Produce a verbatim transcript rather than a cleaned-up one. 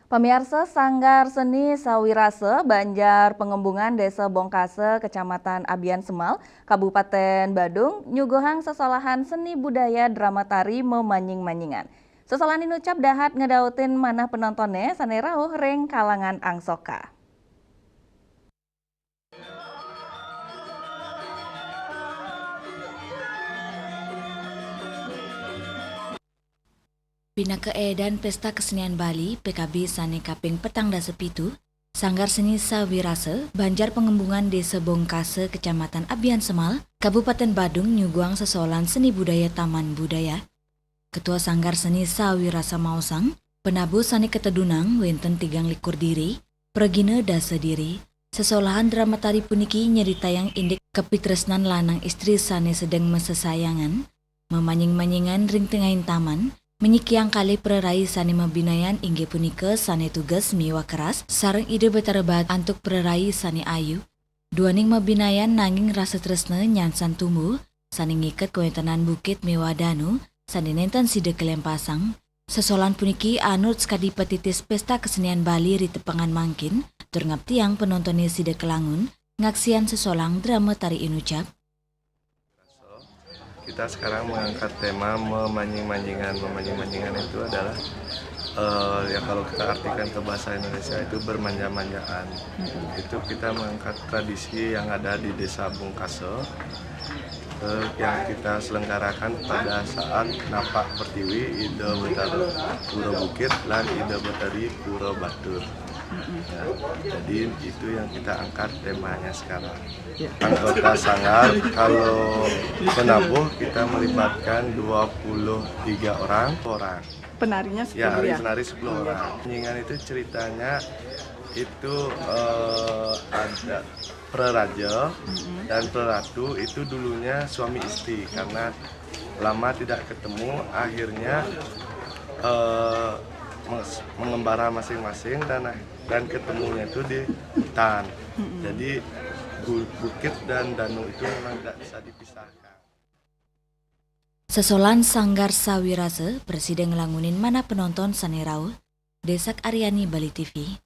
Pamiarsa, Sanggar Seni Sawirasa, Banjar Pengembungan, Desa Bongkasa, Kecamatan Abiansemal, Kabupaten Badung, nyuguhang sesolahan seni budaya drama tari memanying-manyingan. Sesolahan inucap dahat ngedautin manah penontonne sane rauh ring kalangan angsoka. Pinaka edan Pesta Kesenian Bali, P K B, sane kaping petang dasa pitu, Sanggar Seni Sawirasa, Banjar Pengembungan, Desa Bongkasa, Kecamatan Abiansemal, Kabupaten Badung, nyuguhang sesolahan seni budaya Taman Budaya. Ketua Sanggar Seni Sawirasa maosang, penabuh sane katedunang wenten tigang likur diri, pragina dasa diri. Sesolahan drama tari puniki nyeritayang indik kapitresnan lanang istri sane sedeng masesayangan, mamanying-manyingan ring tengahing taman, menyikiang kalih prarai sane mabinayan, inggih punika Sane Tuges miwah Keras sareng Ida Batara Batu antuk prarai sane ayu. Duaning mabinayan nanging rasa tresna nyansan tumbuh, sane ngiket kawentenan bukit miwah danu sane nenten sida kalempasang. Sesolahan puniki anut sakadi patitis Pesta Kesenian Bali ri tepengan mangkin, tur ngaptiang penontonne sida kalangun ngaksian sesolahan drama tari inucap. Kita sekarang mengangkat tema memanying-manyingan. Memanying-manyingan itu adalah, eh, ya, kalau kita artikan ke bahasa Indonesia itu bermanja-manjaan. Itu kita mengangkat tradisi yang ada di Desa Bungkase, eh, yang kita selenggarakan pada saat napak pertiwi Ida Betara Pura Bukit lan Ida Betari Pura Batur. Ya, jadi itu yang kita angkat temanya sekarang. Ya. Anggota sanggar, kalau penabuh kita melibatkan dua puluh tiga orang. Orang. Penarinya ya, sepuluh, ya? Penari sepuluh orang. Nyingan itu ceritanya itu, eh, ada praraja dan praratu itu dulunya suami istri karena lama tidak ketemu, akhirnya, eh, mes-, mengembara masing-masing dan dan ketemunya itu di hutan. Jadi bu-, bukit dan danau itu memang tidak bisa dipisahkan. Sesolahan Sanggar Sawirasa prasida nglangunin manah penonton sane rauh. Desak Aryani, Bali T V.